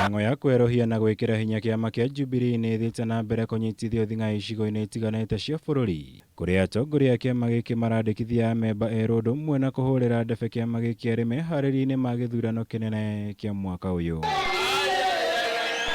Mĩhang'o ya kwerũhia na gwĩkĩra hinya kĩama kĩa Jubilee nĩ ĩthiĩte na mbere kũnyitithio thing'a icigo-inĩ itiganĩte cia bũrũri, kũrĩa atongoria a kĩama gĩkĩ marandĩkithia amemba erũ ũndũ ũmwe na kũhũrĩra ndebe kĩama gĩkĩ arĩ meharĩria-inĩ ma gĩthurano kĩnene kĩa mwaka ũyũ.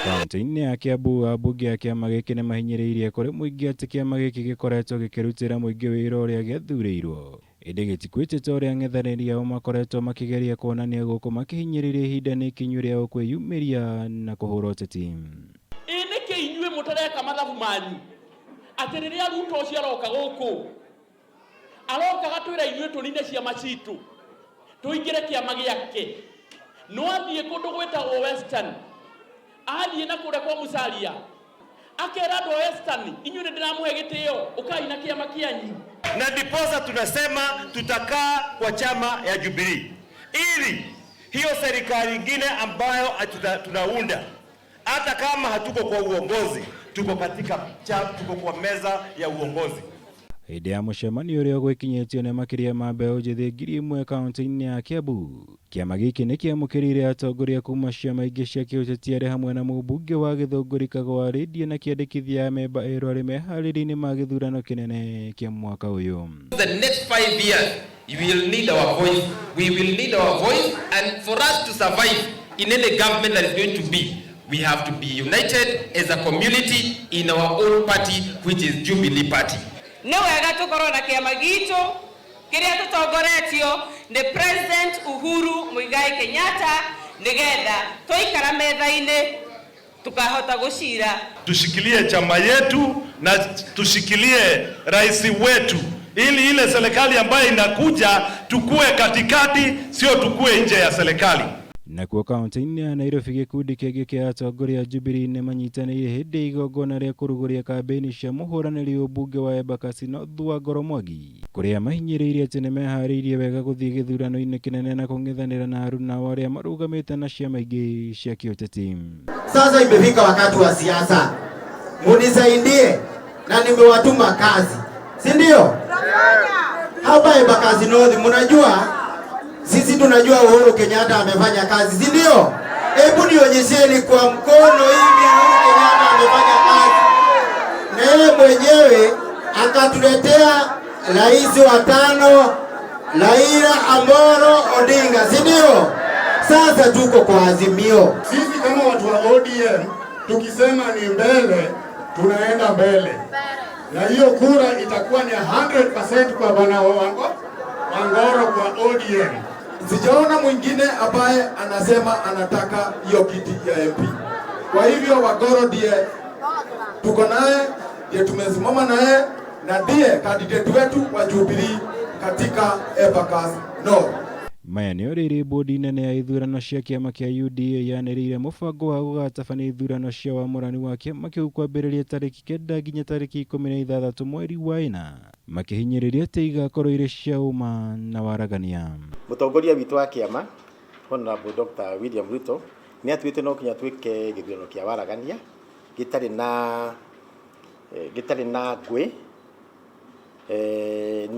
Kauntĩ-inĩ ya Kiambu, ambunge a kĩama gĩkĩ nĩ mahinyĩrĩirie kũrĩ mũingĩ atĩ kĩama gĩkĩ gĩkoretwo gĩkĩrutĩra mũingĩ wĩra ũrĩa gĩathurĩirwo. Ĩndĩ gĩtikwĩte ta ũrĩa ang'ethanĩri ao makoretwo makĩgeria kuonania gũkũ makĩhinyĩrĩria ihinda nĩ ikinyu rĩao kwĩyumĩria na kũhũra ũteti. Ĩ nĩkĩ inyuĩ mũtareka mathabu manyu atĩ rĩrĩa Ruto ũcio aroka gũkũ aroka agatwĩra ithuĩ tũnine ciama citũ tũingĩre kĩama gĩake no athiĩ kũndũ gwĩtagwo Western athiĩ na kũrĩa kwa Musalia akera andũ a Western inyuĩ nĩ ndĩramũhe gĩtĩo ũkai na kĩama kĩanyu. Na ndiposa tunasema tutakaa kwa chama ya Jubilee ili hiyo serikali ingine ambayo tunaunda, hata kama hatuko kwa uongozi, tuko katika cha, tuko kwa meza ya uongozi. Hĩndĩ ya mũcemanio ũrĩa ũgwĩkinyĩtio nĩ makĩria ma mbeũ njĩthĩ 1000 kaunti-inĩ ya Kiambu, kĩama gĩkĩ nĩ kĩamũkĩrire atongoria kuma ciama ingĩ cia kĩũteti arĩ hamwe na mũmbunge wa Gĩthũngũri Kagwa Rĩndiũ na kĩandĩkithia amemba erũ arĩ meharĩria-inĩ ma gĩthurano kĩnene kĩa mwaka ũyũ. The next 5 years, you will need our voice. We will need our voice, and for us to survive in any government that is going to be, we have to be united as a community in our own party, which is Jubilee Party. Nĩ wega tũkorwo na kĩama gitũ kĩrĩa tũtongoretio nĩ President Uhuru Muigai Kenyatta, nĩgetha twaikara metha-inĩ tukahota gũcira. Tushikilie chama yetu na tushikilie rais wetu, ili ile serikali ambayo inakuja tukue katikati, sio tukue nje ya serikali. Nakuo kaunti-inĩ ya Nairobi, gĩkundi kĩngĩ kĩa atongoria a Jubilee nĩ manyitanĩire hĩndĩ ya igongona rĩa kũrugũria kambĩini cia mũhũranĩri ũmbunge wa Embakasi North Wangoro Mwangi, kũrĩa mahinyĩrĩirie atĩ nĩ meharĩirie wega gũthiĩ gĩthurano-inĩ kĩnene na kũng'ethanĩra na aruna ao arĩa marũgamĩte na ciama ingĩ cia kĩũteti. Sasa imefika wakati wa siasa, munisaidie na nimewatuma kazi, si ndio? Hapa Embakasi North mnajua, sisi tunajua Uhuru Kenyatta amefanya kazi, si ndio? Hebu nionyesheni kwa mkono hivi Uhuru Kenyatta amefanya kazi, na yeye mwenyewe akatuletea rais wa tano Raila Amolo Odinga, si ndio? Sasa tuko kwa Azimio. Sisi kama watu wa ODM tukisema ni mbele, tunaenda mbele, na hiyo kura itakuwa ni 100% kwa bwana Wangoro kwa ODM. Sijaona mwingine ambaye anasema anataka hiyo kiti ya MP. Kwa hivyo Wangoro ndiye tuko naye, ndiye tumesimama naye na ndiye candidate wetu wa Jubilee katika Embakasi North. Maya nĩo rĩrĩ bodi nene ya ithurano cia kĩama kĩa UDA yanĩrĩire mũbango wa gũgatabania ithurano cia wamũrani wa kĩama kĩu kwambĩrĩria tarĩki 9 nginya tarĩki 16 mweri wa 4, makĩhinyĩrĩria atĩ igakorwo irĩ cia ũma na waragania. Mũtongoria witũ wa kĩama, Honorable Dr. William Ruto, nĩ atuĩte no nginya twĩke gĩthurano kĩa waragania gĩtarĩ na ngũĩ,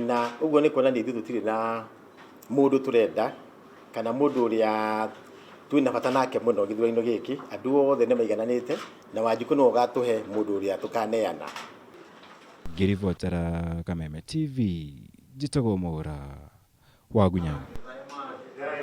na ũguo nĩ kuonania ithuĩ tũtirĩ na mũndũ tũrenda kana mũndũ ũrĩa twĩna bata nake mũno gĩthurano gĩkĩ. Andũ othe nĩ maigananĩte na Wanjikũ nĩwe ũgatũhe mũndũ ũrĩa tũkaneana. Ngĩribotera Kameme TV, njĩtagwo Mwaura wa Gunya.